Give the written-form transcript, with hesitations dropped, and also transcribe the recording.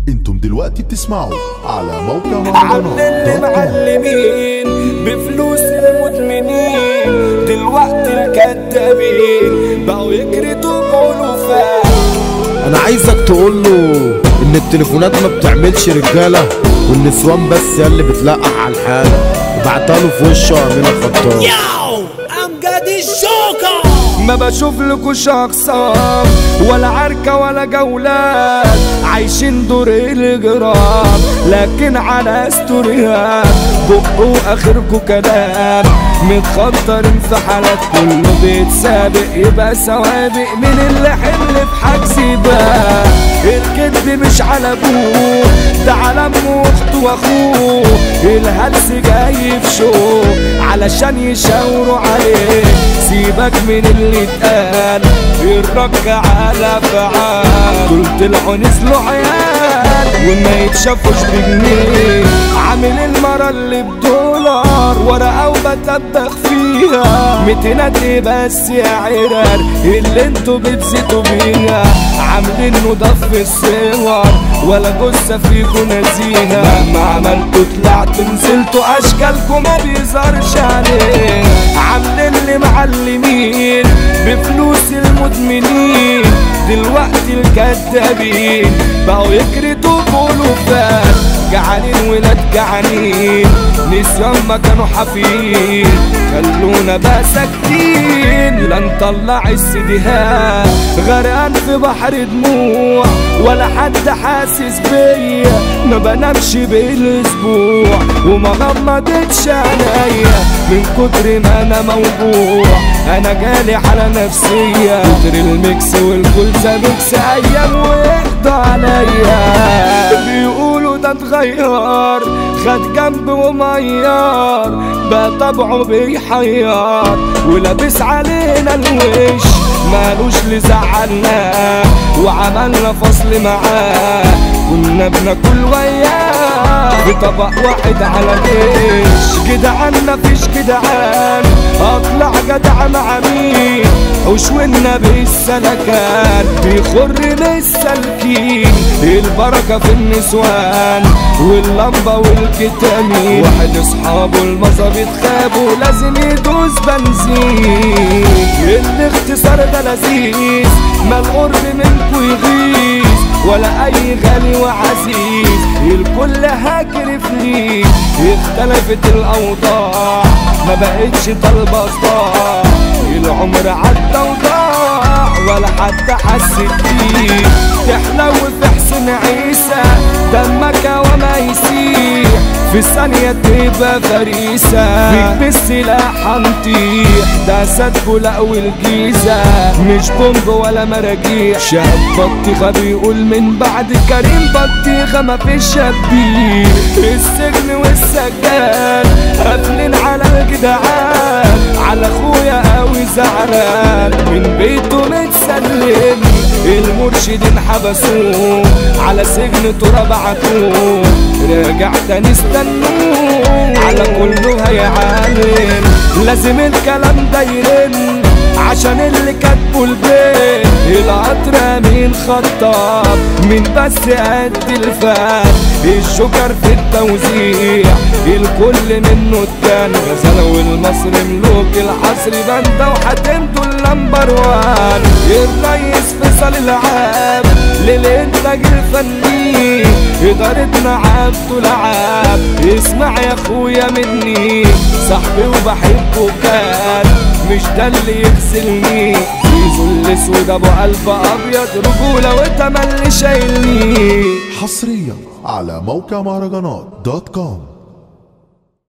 انتم دلوقتي بتسمعوا على موقع عامل اللي معلمين بفلوس المدمنين، دلوقتي الكدابين بقوا يكردوا بألوفات. انا عايزك تقوله ان التليفونات ما بتعملش رجاله، والنسوان بس هي اللي بتلقح على الحاله. وبعتها في وشه امينه خطاب. امجد الجوكر. ما بشوف لكوش اقسام ولا عركه ولا جولات، عايشين دور الجرام لكن على ستوريات، بقوا اخركوا كلام متخطرين في حالات، كله بيتسابق يبقى سوابق من اللي حمل في حجز بقى. الكذب مش على ابوه ده على امه واخته واخوه، الهلس جاي في شو علشان يشاوروا عليه. سيبك من اللي اتقال الرك على فعال، دول طلعوا نزلوا عيال وما يتشافوش بجنيه. عامل المرة اللي بدولار ورقة وبتبخ فيها، متينات بس يا عرار اللي انتوا بتزيتوا بيها. عاملين نضاف في الصور ولا جثة فيكوا نزيهة، مهما عملتوا طلعتوا نزلتوا اشكالكوا ما بيظهرش عليه. عاملين اللي معلمين بفلوس المدمنين، دلوقتي الكدابين بقوا يكردوا بألوفات. جعانين ولاد جعانين نسيان ما كانوا حافيين، خلونا بقى ساكتين لا نطلع السيديهات. غرقان في بحر دموع ولا حد حاسس بيا، ما بنامش بالاسبوع وما غمضتش عينيا من كتر ما انا موجوع. انا جالي حالة نفسية كتر الميكس والكلسة ميكس، ايام ويقضى عليا. بيقولوا ده اتغير خد جنب وميار، بقى طبعه بيحير ولابس علينا الوش، مالوش لزعلنا وعملنا فصل معاه، كنا بناكل وياه في طبق واحد على ديش. جدعان مفيش جدعان اطلع جدع مع مين، حشونا بالسلكان بيخر من السالكين. البركة في النسوان واللمبة والكتامين، واحد اصحابه المظابيط خابوا لازم يدوس بنزين. الاختصار ده لذيذ ما القرب منكو يغيظ، ولا اي غالي وعزيز الكل هاكر فليس. اختلفت الاوضاع ما بقتش طالبه صداع، العمر عدى وضاع ولا حد حس بيه. تحلو في حسين عيسى دمك وما يسيح، في ثانية تبقى فريسة فيك بالسلاح هنطيح. ده سدكوا لقوا الجيزة مش بومب ولا مراجيح. شاب بطيخة بيقول من بعد كريم بطيخة مفيش شبيه. السجن والسجان قافلين على الجدعان، على اخويا قوي زعلان من بيته متسلم. المرشدين حبسوه على سجن تراب عتوه، رجع تاني استنوه على كله هيعلم. لازم الكلام ده يرن عشان اللي كاتبه البيت. القطر مين خطاب مين بس قد الفات، الجوكر في التوزيع الكل منه التاني. غزالة والمصري ملوك الحصر باندا وحاتم دول number one. الريس فيصل العاب للانتاج الفني، ادارتنا عبده لعاب. اسمع يا اخويا مني صاحبي وبحبه كان مش ده اللي يغسلني. زيزو الاسود ابو قلب ابيض رجوله وتملي شايلني. حصريا على موقع مهرجانات .com.